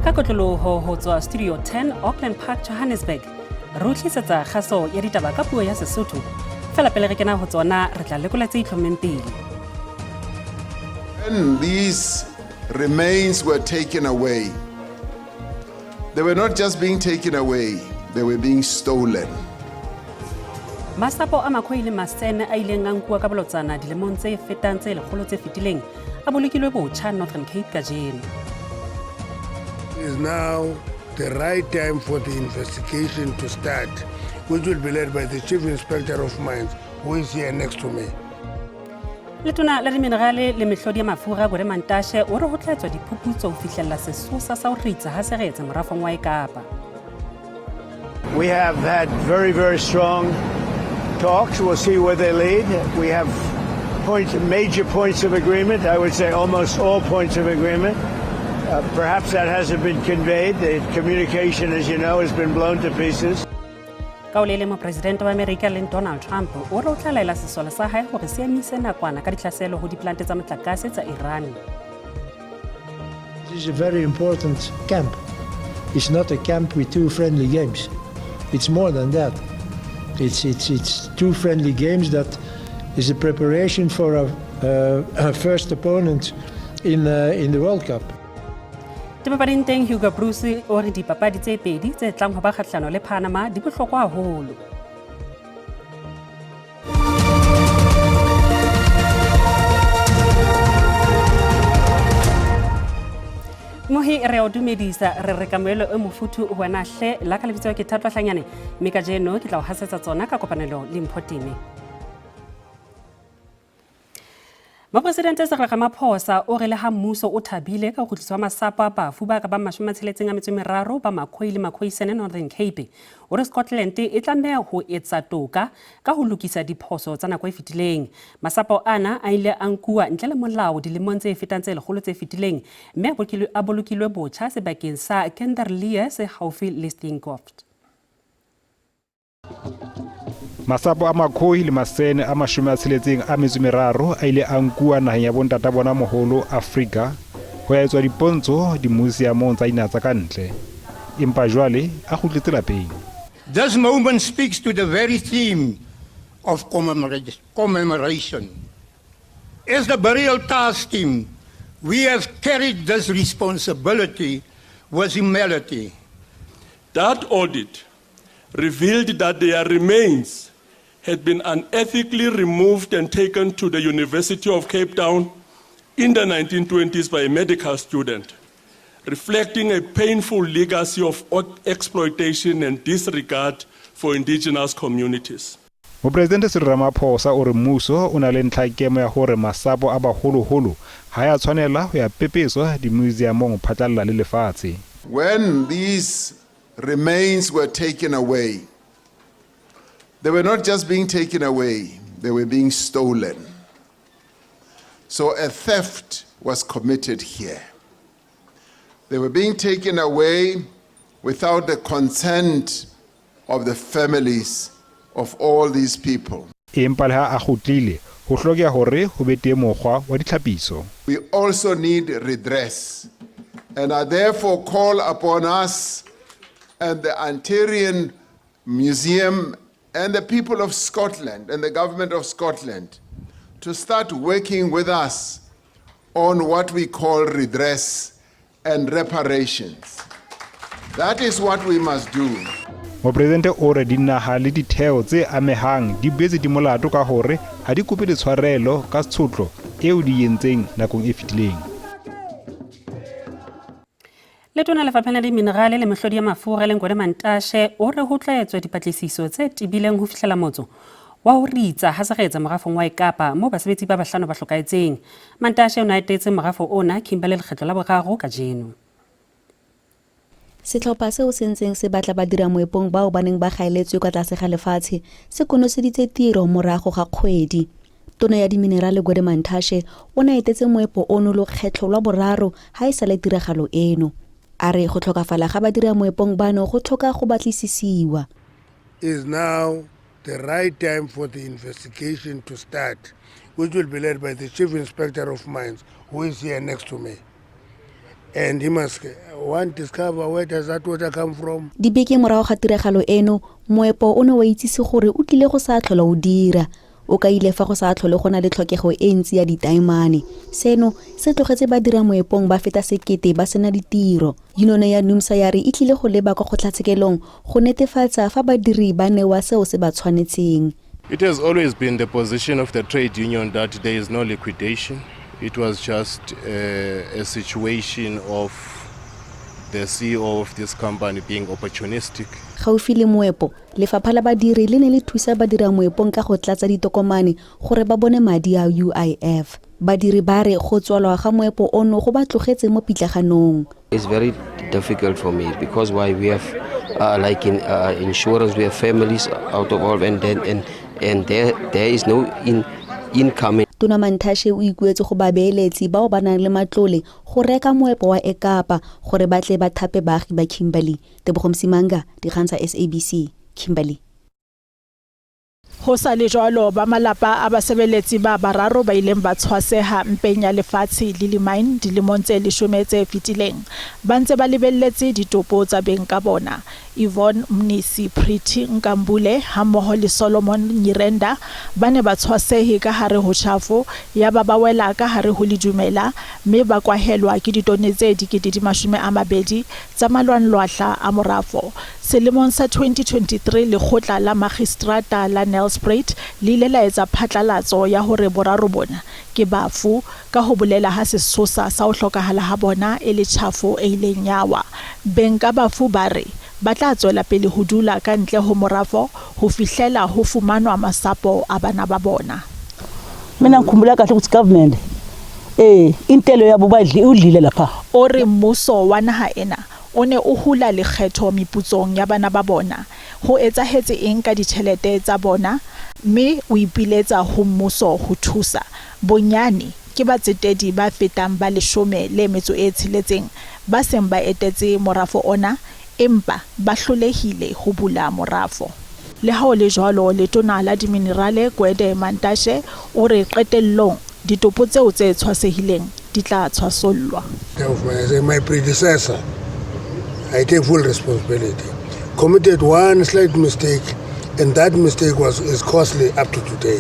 Ka kotloloho ho tswa Studio 10 Auckland Park, Johannesburg, re o tlisetsa kgaso ya ditaba ka puo ya Sesotho. Fela pele re kena ho tsona, re tla lekola tse itlhommeng pele. When these remains were taken away, they were not just being taken away, they were being stolen. Masapo a Makhoi le Masene a ileng a nkuwa ka bolotsana dilemong tse fetang tse lekgolo tse fetileng a bolokilwe botjha Northern Cape kajeno. Is now the right time for the investigation to start, which will be led by the Chief Inspector of Mines, who is here next to me. Letona la diminerale le mehlodi ya mafura Gwede Mantashe o re ho tla etswa diphuputso ho fihlella sesosa sa ho ritsa ha seretse morafong wa Ekapa. We have had very, very strong talks. We'll see where they lead. We have major points of agreement. I would say almost all points of agreement. Perhaps that hasn't been conveyed. The communication, as you know, has been blown to pieces. Ka o le leng, mopresidente wa Amerika leng Donald Trump o re o tla laela sesole sa hae hore se emise nakwana ka ditlhaselo ho diplante tsa motlakase tsa Iran. This is a very important camp. It's not a camp with two friendly games. It's more than that. It's two friendly games that is a preparation for a first opponent in the World Cup. Dipapading teng, Hugo Broos o re dipapadi tse pedi tse tlang ho ba kgahlano le Panama di bohlokwa haholo. Mohi, re o dumedisa, re re kamohelo e mofuthu ho wena hle. La ka lebitso ke Thato Hlanyane, mme kajeno ke tla o hasetsa tsona ka kopanelo le Mpho Teme. Mopresidente Cyril Ramaphosa o re le ha mmuso o thabile ka ho kgutliswa masapo a bafu ba ka bang 63 ba Makhoi le Makhoisene Northern Cape, o re Scotland e tlameha ho etsa toka ka ho lokisa diphoso tsa nako e fetileng. Masapo ana a ile a nkuwa ntle le molao dilemong tse fetang tse lekgolo tse fetileng, mme a bolokilwe botjha sebakeng sa Kenderleer se haufi le Steenkoft. Masapo a Makhoi le Masene a 63 a ile a nkuwa naheng ya bontata bona moholo Afrika ho ya etswa dipontsho dimuseamong tsa dinaha tsa ka ntle, empa jwale a kgutletse lapeng. This moment speaks to the very theme of commemoration. As the burial task team, we have carried this responsibility with humility. That audit revealed that their remains had been unethically removed and taken to the University of Cape Town in the 1920s by a medical student, reflecting a painful legacy of exploitation and disregard for indigenous communities. Mopresidente Cyril Ramaphosa o re mmuso o na le ntlhakemo ya hore masapo a baholoholo ha ya tshwanela ho ya pepeswa dimuseamong phatlalla le lefatshe. When these remains were taken away, they were not just being taken away, they were being stolen. So a theft was committed here. They were being taken away without the consent of the families of all these people. Empa le ha a kgutlile, ho hlokeha hore ho be teng mokgwa wa ditlhapiso. We also need redress, and I therefore call upon us and the Hunterian Museum and the people of Scotland and the government of Scotland to start working with us on what we call redress and reparations. That is what we must do. Mopresidente o re dinaha le ditheo tse amehang di boetse di molato ka hore ha di kope ditshwarelo ka tshotlo eo di entseng nakong e fetileng. Letona lefapheng la diminerale le mehlodi ya mafura leng Gwede Mantashe o re ho tla etswa dipatlisiso tse tebileng ho fihlela motso wa ho ritsa ha seretse morafong wa Ekapa moo basebetsi ba bahlano ba hlokahetseng. Mantashe o ne a etetse morafo ona Kimberley lekgetlo la boraro kajeno. Setlhopha seo se ntseng se batla badiramoepong bao ba neng ba gaeletswe kwa tlase ga lefatshe se konoseditse tiro morago ga kgwedi. Tona ya diminerale Gwede Mantashe o ne a etetse moepo ono lokgetlho lwa boraro ha e sale tiragalo eno. A re go tlhokafala ga badiramoepong bano go tlhoka go batlisisiwa. Is now the right time for the investigation to start, which will be led by the Chief Inspector of Mines, who is here next to me. And he must one discover where does that water come from. Dibeke morago ga tiragalo eno, moepo o ne wa itsise gore o tlile go sa tlhola o dira. O kaile fa go sa tlhole go na le tlhokego e ntsi ya ditaemane. Seno se tlogetse badira moepong ba feta sekete ba sena ditiro. Yunone ya NUMSA ya re e tlile go leba kwa kgotlatshekelong go netefatsa fa badiri ba newa seo se ba tshwanetseng. It has always been the position of the trade union that there is no liquidation. It was just a situation of the CEO of this company being opportunistic. Gaufi le moepo, lefapha la badiri le ne le thusa badira moepong ka go tlatsa ditokomane gore ba bone madi a UIF. Badiri ba re go tswalwa ga moepo ono go ba tlogetse mo pitlaganong. It's very difficult for me because why we have like in insurance, we have families out of all, and then and there is no income. Tona Mantashe o ikuetse go babeeletsi bao ba nang le matlole go reka moepo wa Ekapa gore ba tle ba thape baagi ba Kimberley. Tebogo Msimanga, dikgang tsa SABC, Kimberley. Ho sa le jwalo, ba malapa a basebeletsi ba bararo ba ileng ba tshwaseha mpeng ya lefatshe Lily Mine dilemong tse 10 tse fetileng ba ntse ba lebelletse ditopo tsa beng ka bona. Yvonne Mnisi, Pretty Nkambule hammoho le Solomon Nyirenda ba ne ba tshwasehe ka hare ho tjhafo ya ba ba wela ka hare ho ledumela mme ba kwahelwa ke ditone tse 20,000 tsa malwanlwahla a morafo. Selemong sa 2023 lekgotla la magistrata la Nelspruit le ile la etsa phatlalatso ya hore boraro bona ke bafu ka ho bolela ha sesosa sa ho hlokahala ha bona e le tjhafo e ileng ya wa. Beng ka bafu ba re ba tla tswela pele ho dula ka ntle ho morafo ho fihlela ho fumanwa masapo a bana ba bona. Mina ngikhumbula kahle ukuthi government intelo yabo badli udlile lapha. O re mmuso wa naha ena o ne o hula lekgetho meputsong ya bana ba bona. Ho etsahetse eng ka ditjhelete tsa bona, mme o ipiletsa ho mmuso ho thusa. Bonyane ke batsetedi ba fetang ba 16 ba seng ba etetse morafo ona, empa ba hlolehile ho bula morafo. Le ha ho le jwalo, letona la diminerale Gwede Mantashe o re qetellong ditopo tseo tse tshwasehileng di tla tshwasollwa. My predecessor, I take full responsibility, committed one slight mistake, and that mistake is costly up to today.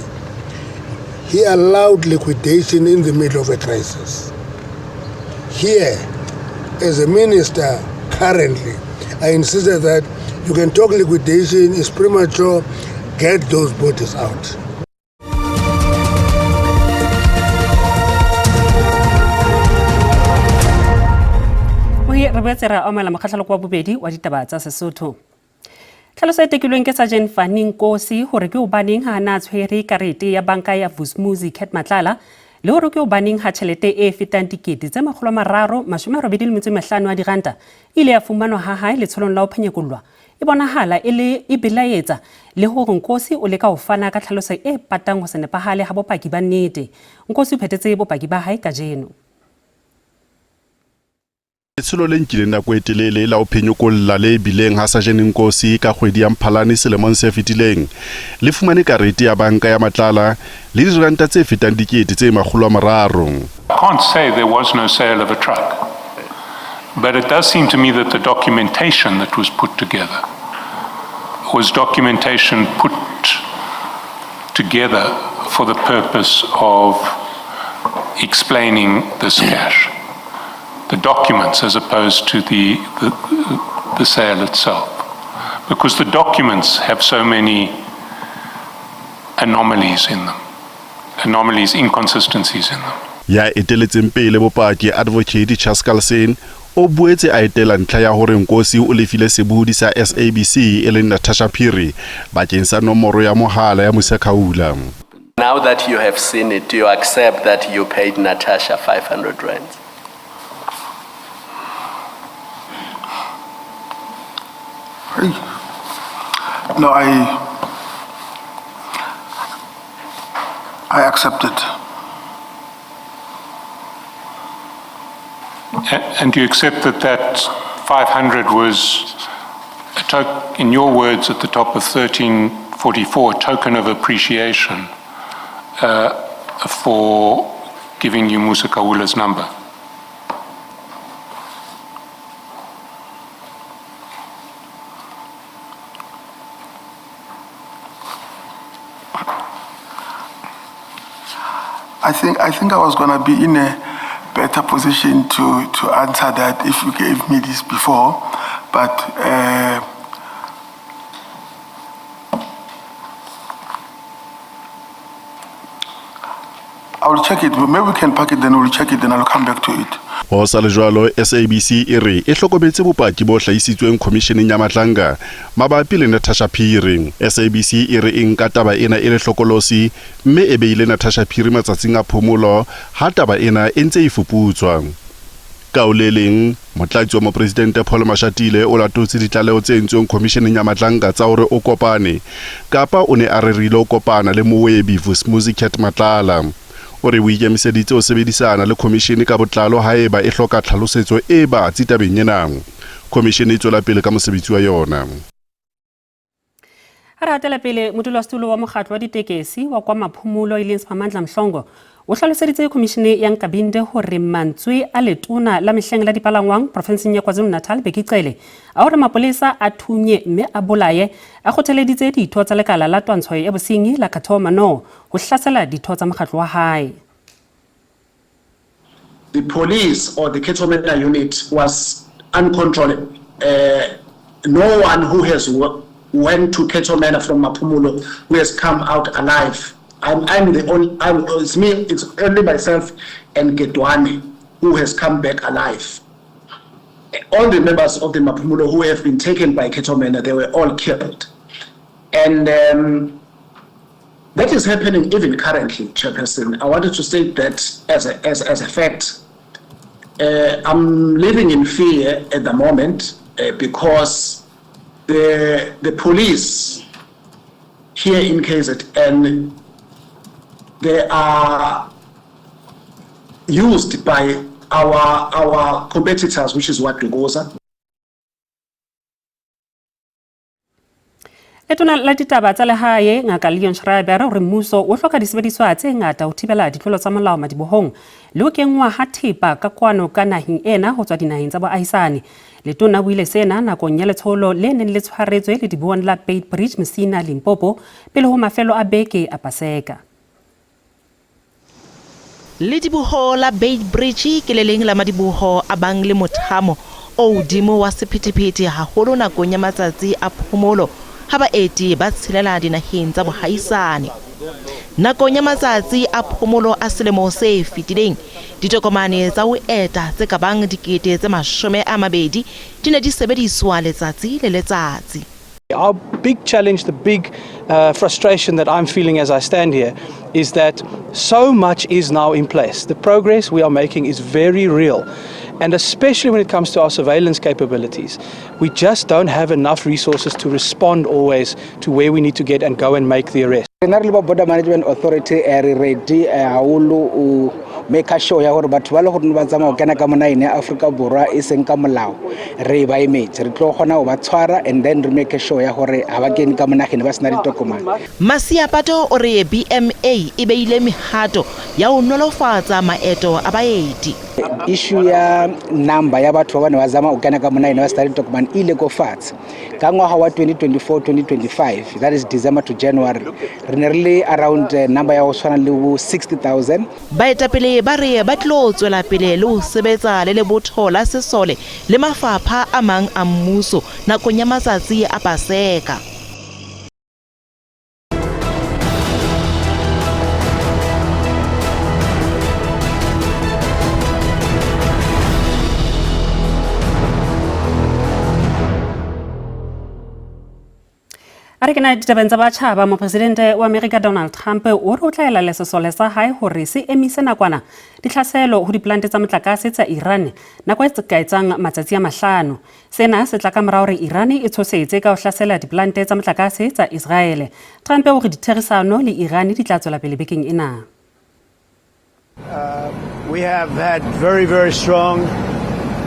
He allowed liquidation in the middle of a crisis. Here, as a minister currently, I insisted that you can talk liquidation, it's premature, get those bodies out. Re boetse re amela mokgahlelo wa bobedi wa ditaba tsa Sesotho. Tlhaloso e tekilweng ke Sergeant Fanny Nkosi hore ke hobaneng ha na tshwere karete ya banka ya Vusumuzi Cat Matlala le hore ke hobaneng ha tjhelete e fetang 385 a diranta ile ya fumanwa ha hae letsholong la ho phenyekollwa e bonahala e le e belaetsa le hore Nkosi o leka ho fana ka tlhaloso e patang ho se nepahale ha bopaki ba nnete. Nkosi o phethetse bopaki ba hae kajeno. Letsholo le nkileng nako e telele la ho phenyekolla le bileng ha Sergeant Nkosi ka kgwedi ya Mphalane selemong se fetileng le fumane karete ya banka ya Matlala le diranta tse fetang 300,000. I can't say there was no sale of a truck, but it does seem to me that the documentation that was put together was documentation put together for the purpose of explaining this cash. The documents as opposed to the sale itself, because the documents have so many anomalies in them, anomalies, inconsistencies in them. Ya eteletseng pele bopaki Advocate Chaskalson o boetse a etela ntlha ya hore Nkosi o lefile sebohodi sa SABC e leng Natasha Phiri bakeng sa nomoro ya mohala ya Musa Khawula. Now that you have seen it, do you accept that you paid Natasha 500 rands? No, I accept it. And you accept that 500 was, in your words, at the top of 1344, a token of appreciation for giving you Musa Khawula's number? I think I was going to be in a better position to answer that if you gave me this before, but I will check it. Maybe we can park it, then we'll check it, then I'll come back to it. Ho sa le jwalo, SABC e re e hlokometse bopaki bo hlahisitsweng khomisheneng ya Madlanga mabapi le Natasha Phiri. SABC e re e nka taba ena e le hlokolosi mme e beile Natasha Phiri matsatsing a phomolo ha taba ena e ntse e fuputswa. Ka ho le leng, motlatsi wa mopresidente Paul Mashatile o latotse ditlaleho tse entsweng khomisheneng ya Madlanga tsa hore o kopane kapa o ne a rerile ho kopana le mowebi Vusimuzi Cat Matlala. O re o ikemiseditse ho sebedisana le khomishene ka botlalo haeba e hloka tlhalosetso e batsi tabeng ena. Khomishene e tswela pele ka mosebetsi wa yona. Ha re hatela pele, modulasetulo wa mokgatlo wa ditekesi wa kwa Maphumulo e leng Siphamandla Mhlongo o hlaloseditse khomishene ya Nkabinde hore mantswe a letona la mehleng la dipalangwang profenseng ya KwaZulu-Natal Bheki Cele a hore mapolesa a thunye mme a bolaye a kgothaleditse ditho tsa lekala la twantsho ya bosenyi la Cato Manor ho hlasela ditho tsa mokgatlo wa hae. The police or the Cato Manor unit was uncontrollable. No one who has went to Cato Manor from Maphumulo who has come out alive. I'm the only, it's me, it's only myself and Gedwane who has come back alive. All the members of the Maphumulo who have been taken by Cato Manor, they were all killed. And that is happening even currently, Chairperson. I wanted to state that as a fact. I'm living in fear at the moment because the police here in KZN, they are used by our competitors, which is KwaDukuza. Letona la ditaba tsa lehae Ngaka Leon Schreiber hore mmuso o hloka disebediswa tse ngata ho thibela ditlolo tsa molao madibohong le ho kenngwa ha thepa ka kwano ka naheng ena ho tswa dinaheng tsa boahisane. Letona o ile sena nakong ya letsholo le neng le tshwaretswe ledibohong la Beitbridge Messina Limpopo pele ho mafelo a beke a Paseka. Lediboho la Beitbridge ke le leng la madiboho a bang le mothamo o hodimo wa sephethephethe haholo nakong ya matsatsi a phomolo ha baeti ba tshelela dinaheng tsa bohaisane. Nakong ya matsatsi a phomolo a selemo se fetileng, ditokomane tsa ho eta tse ka bang 20,000 di ne di sebediswa letsatsi le letsatsi. Our big challenge, the big frustration that I'm feeling as I stand here, is that so much is now in place. The progress we are making is very real. And especially when it comes to our surveillance capabilities, we just don't have enough resources to respond always to where we need to get and go and make the arrest. Rena re le ba Border Management Authority, re ready haholo o make sure ya gore batho ba le gore ba tsamaya go kena ka mo nageng ya Aforika Borwa e seng ka molao, re ba emetse, re tlo kgona go ba tshwara and then re make sure ya gore ga ba kene ka mo nageng ba sena ditokomane. Masiapato o re BMA e beile mehato ya ho nolofatsa maeto a baeti. Issue ya number ya batho ba ba ne ba zama go kena ka mo nageng ba sena ditokomane e ile ko fatshe ka ngwaga wa 2024-2025, that is December to January, re ne re le around number ya go tshwana le bo 60,000. Baetapele ba re ba tlo tswela pele le ho sebetsa le lebotho la sesole le mafapha a mang a mmuso nakong ya matsatsi a Paseka. A re kena ditabeng tsa batjhaba. Mopresidente wa Amerika Donald Trump o re o tla ela sesole sa hae hore se emise nakwana ditlhaselo ho diplante tsa motlakase tsa Iran nako e ka etsang matsatsi a 5. Sena se tla ka mora hore Iran e tshosetse ka ho hlasela diplante tsa motlakase tsa Israel. Trump o re ditherisano le Iran di tla tswela pele bekeng ena. We have had very, very strong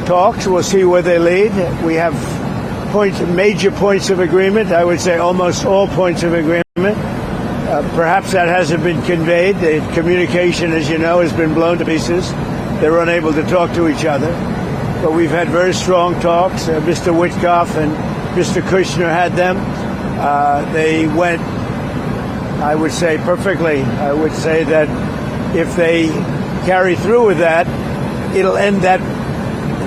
talks. We'll see where they lead. We have major points of agreement. I would say almost all points of agreement. Perhaps that hasn't been conveyed. The communication, as you know, has been blown to pieces. They're unable to talk to each other. But we've had very strong talks. Mr. Witkoff and Mr. Kushner had them. They went, I would say, perfectly. I would say that If they carry through with that, it'll end that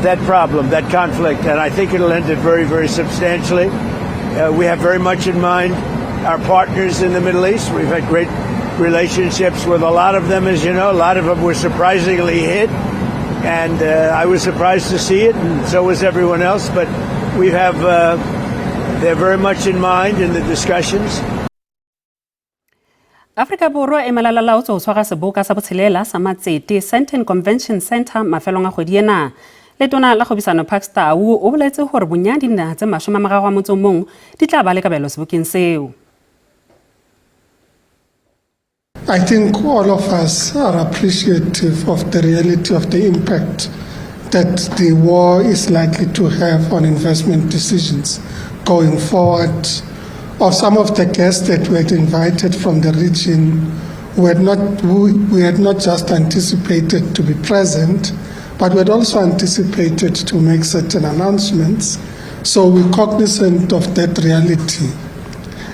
that problem, that conflict, and I think it'll end it very, very substantially. Uh, we have very much in mind our partners in the Middle East. We've had great relationships with a lot of them, as you know. A lot of them were surprisingly hit, and uh, I was surprised to see it, and so was everyone else. But we have uh, they're very much in mind in the discussions. Afrika Borwa e malalalaotse ho tshwara seboka sa botshelela sa matsete Sandton Convention Centre mafelong a kgwedi ena. Letona la kgwebisano Parks Tau o boletse hore bonyane dinaha tse 31 di tla ba le kabelo sebokeng seo. I think all of us are appreciative of the reality of the impact that the war is likely to have on investment decisions going forward. Of some of the guests that we had invited from the region, we had not, we had not just anticipated to be present, but we had also anticipated to make certain announcements. So we're cognizant of that reality.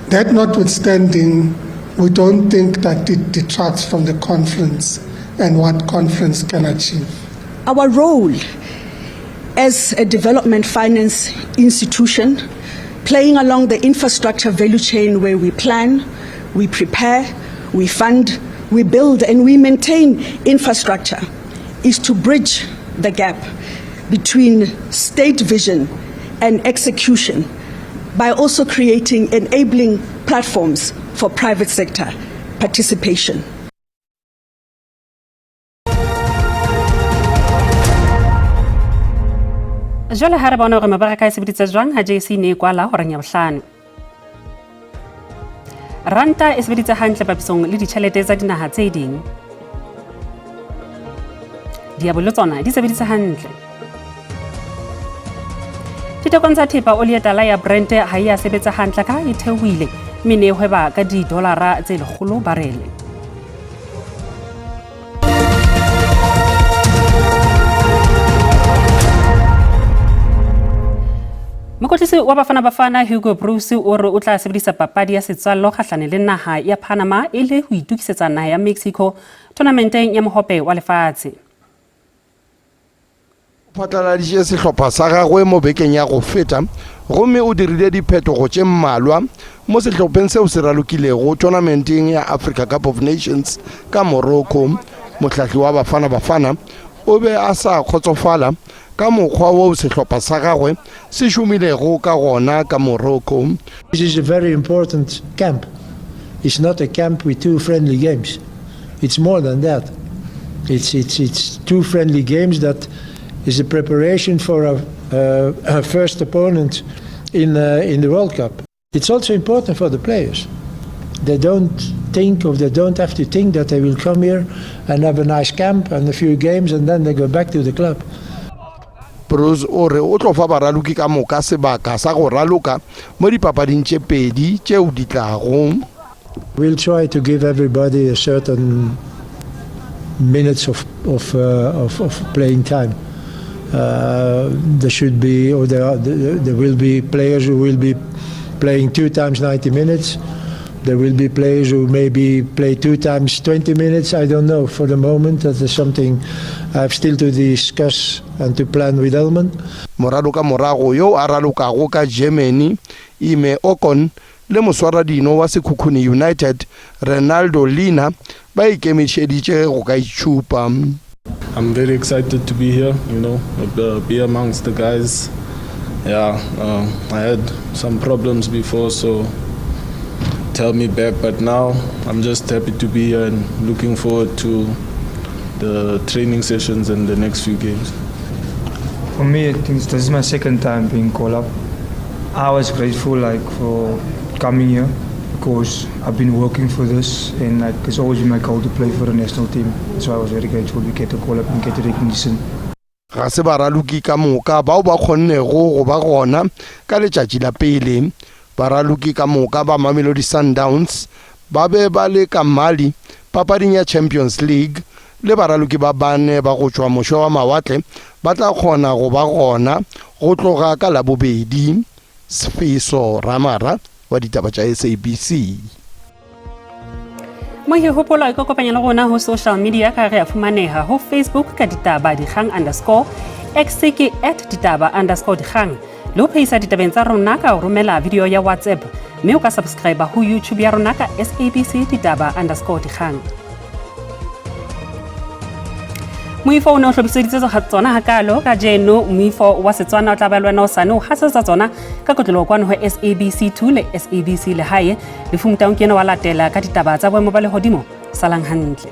That notwithstanding, we don't think that it detracts from the conference and what conference can achieve. Our role as a development finance institution, playing along the infrastructure value chain where we plan, we prepare, we fund, we build, and we maintain infrastructure, is to bridge the gap between state vision and execution by also creating enabling platforms for private sector participation. Jwale ha re bona hore mebaraka e sebeditse jwang ha JSE ne e kwala horeng ya bohlano. Ranta e sebeditse hantle papisong le ditjhelete tsa dinaha tse ding. Diabo le tsona di sebeditse hantle. Dithekong tsa thepa oli ya tala ya Brent ha e a sebetsa hantle ka e theohile mme ne e hweba ka didolara tse 100 barele. Mokwetlisi wa Bafana Bafana Hugo Broos o re o tla sebedisa papadi ya setswallo kgahlane le naha ya Panama e le ho itokisetsa naha ya Mexico tournamenteng ya Mohope wa Lefatshe. O phatlaladitše sehlopha sa gagwe mo bekeng ya go feta gomme o dirile diphetogo tše mmalwa mo sehlopheng seo se ralokilego tournamenteng ya Africa Cup of Nations ka Morocco. Mohlahli wa Bafana Bafana o be a sa kgotsofala ka mokgwa woo sehlopha sa gagwe se šomilego ka gona ka Morocco. This is a very important camp. It's not a camp with two friendly games. It's more than that. It's, it's, it's two friendly games that is a preparation for a, a first opponent in, in the World Cup. It's also important for the players. They don't think or they don't have to think that they will come here and have a nice camp and a few games and then they go back to the club. Broos o re o tlo fa baraloki ka moka sebaka sa go raloka mo dipapading tše pedi tšeo di tlago. We'll try to give everybody a certain minutes of, of, uh, of, of playing time. Uh, there should be, or there, are, there will be players who will be playing two times 90 minutes. There will be players who maybe play two times 20 minutes. I don't know. For the moment, that is something I have still to discuss and to plan with Elman. Moraloka morago yo a ralokago ka Germany, Ime Okon le moswaradino wa Sekhukhune United, Renaldo Leaner ba ikemišeditše go ka itšhupa. I'm very excited to be here, you know, be amongst the guys. Yeah, uh, I had some problems before, so tell me back. But now I'm just happy to be here and looking forward to the training sessions and the next few games. For me, I think this is my second time being called up. I was grateful, like, for coming here because I've been working for this and like it's always been my goal to play for the national team. So I was very grateful to get the call up and get the recognition. Ga se baraloki ka moka bao ba kgonnego go ba gona ka letšatši la pele. Baraloki ka moka ba Mamelodi Sundowns ba be ba le ka Mali papading ya Champions League le baraloki ba bane ba go tšwa moše wa mawatle ba tla kgona go ba gona go tloga ka Labobedi. Sfiso Ramara wa ditaba tša SABC. Mohi hopola e kopanya le rona ho social media ka re a fumaneha ho Facebook ka ditaba dikgang underscore X ke at ditaba underscore dikgang le ho phehisa ditabeng tsa rona ka ho romela video ya WhatsApp mme o ka subscribe ho YouTube ya rona ka SABC ditaba underscore dikgang. Moifo o ne o hlophiseditse tsona hakaalo kajeno. Moifo wa Setswana o tla ba le wena hosane o hasetsa tsona ka kotloloho kwano ho SABC 2 le SABC Lehae. Lefumtaung ke ena wa latela ka ditaba tsa boemo ba lehodimo. Salang hantle.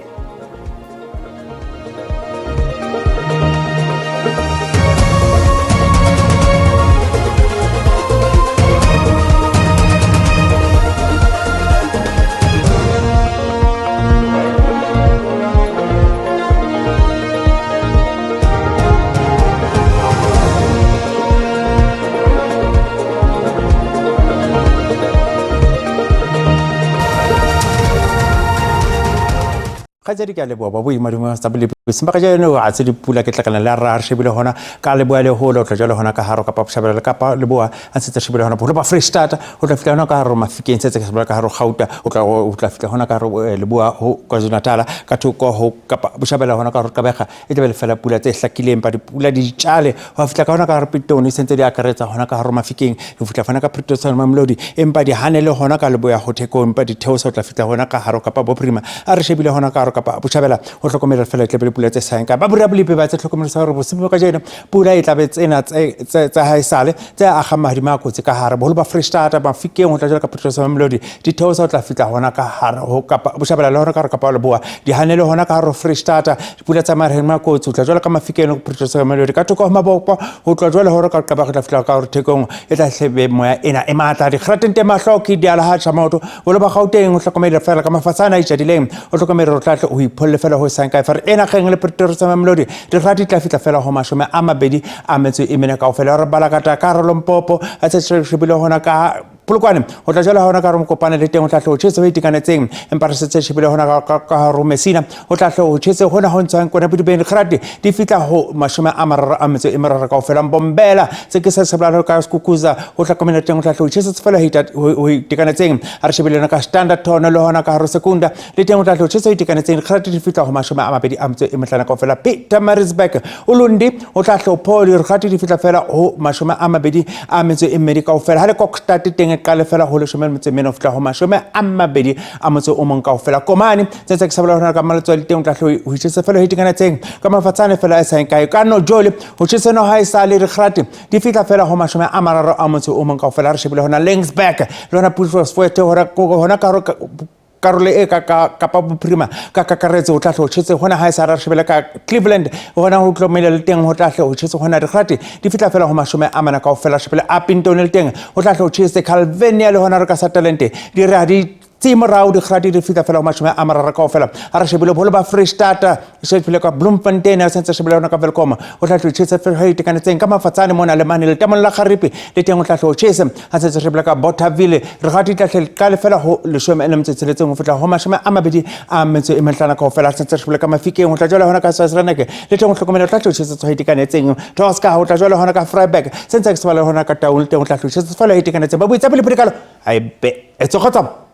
Kgaitsedi, ke a leboa ba boima dingwe tsa bolepi sempa ka jeno a tse dipula ke tlakana le ra re shebile hona ka leboa le holo tla jalo hona ka haro kapa boshabela le kapa leboa a ntse shebile hona boholo ba Freestata ho tla fihla hona ka haro Mafikeng se tse ka ka haro Gauta o tla o tla fihla hona ka haro leboa ho KwaZulu-Natal ka thoko ho kapa boshabela hona ka haro Gqeberha e tlabe le fela pula tse hlakileng ba dipula di tjale ho fihla ka hona ka haro Pitone e sentse di akaretsa hona ka haro Mafikeng ho fihla hona ka Pretoria Mamelodi empa di hanele hona ka leboya ho Thekong empa di theosa ho tla fihla hona ka haro kapa bophirima a re shebile hona ka haro kapa botjhabela ho hlokomela fela tlabe le pula tse sayang ka ba bora bolepi ba tse hlokomela sa hore bosibu kajeno pula e tlabe tsena tse tsa haesale tse agang mahadimo a kotsi ka hare boholo ba Freestata Mafikeng ho tla jwalo ka Pretoria Mamelodi di theosa ho tla fihla hona ka hare ho kapa botjhabela le hona ka hare kapa leboa di hanele hona ka hare Freestata dipula tsa mareng a kotsi ho tla jwalo ka Mafikeng ho Pretoria Mamelodi ka thoko ho Mabopo ho tloha jwale hore ka qaba go tla fihla ka hore Thekong e tla hlebe moya ena e matla dikgrateng te mahlo ke diala ha tjha maoto bolo ba Gauteng o hlokomele fela ka mafatshe ana a itjadileng o hlokomele hore o tla tle o ipholle fela ho sang kae fare ena kgeng le Pretoria Mamelodi dikgati di tla fihla fela ho 24 kaofela re bala ka ka hare Limpopo a tse shebile hona ka Polokwane ho tla jala hona ka hare Mokopane le teng ho tla hle ho tjhese ho itekanetseng empa re setse shebile hona ka hare Messina ho tla hle ho tjhese hona ho ntshwang kona bodibeng dikgati di fihla ho 33 kaofela Mbombela se ke se sebela ka Skukuza ho hlokomela teng ho tla hle ho tjhese fela ho itekanetseng a re shebile ka Standerton le hona ka hare Secunda le teng o tla tlotšhetsa itekanetseng dikgati di fihla go 25 kaofela Pietermaritzburg Ulundi o tla hlopho dikgati di fihla fela go 22 kaofela ha le Kokstad teng e qale fela go 14 go fihla go 21 kaofela Komane tse tse ke sa bolela ka Maletswai teng o tla hlo ho itjhesa fela ho itekanetseng ka mafatshane fela e seng kae ka Nojole ho tjhesa no ha e sa le dikgati di fihla fela go 31 kaofela re shebile hona Laingsburg le hona Putosfoete hona ka karolo e ka kapa bophirima ka kakaretso o tla hle o tjhetse hona ha e sa re shebele ka Cleveland hona ho tlomele le teng ho tla hle o tjhetse hona dikgati di fihla fela ho 40 kaofela shebele Upington le teng ho tla hle o tjhetse Calvinia le hona re ka sa talente di re ha di tse morao dikgati di fihla fela ho 30 kaofela ha re shebile boholo ba Freestata shebile ka Bloemfontein a sentse shebile hona ka Welkom o tla hle o tjhetse fela ho itekanetseng ka mafatsane mona le mane letamong la Garipe le teng o tla hle o tjhese ha setse re ka Bothaville re ga di tla hle qale fela ho 16 ho fihla ho 25 kaofela sentse re ka Mafikeng ho tla jwale hona ka Swaziland le teng o hlokomela tla hle o tjhese ho itekanetseng Tosca ho tla jwale hona ka Vryburg sentse ke sebala hona ka Taung le teng o tla hle o tjhese fela ho itekanetseng ba buitsa pele pele kalo ai be e tsogotsa.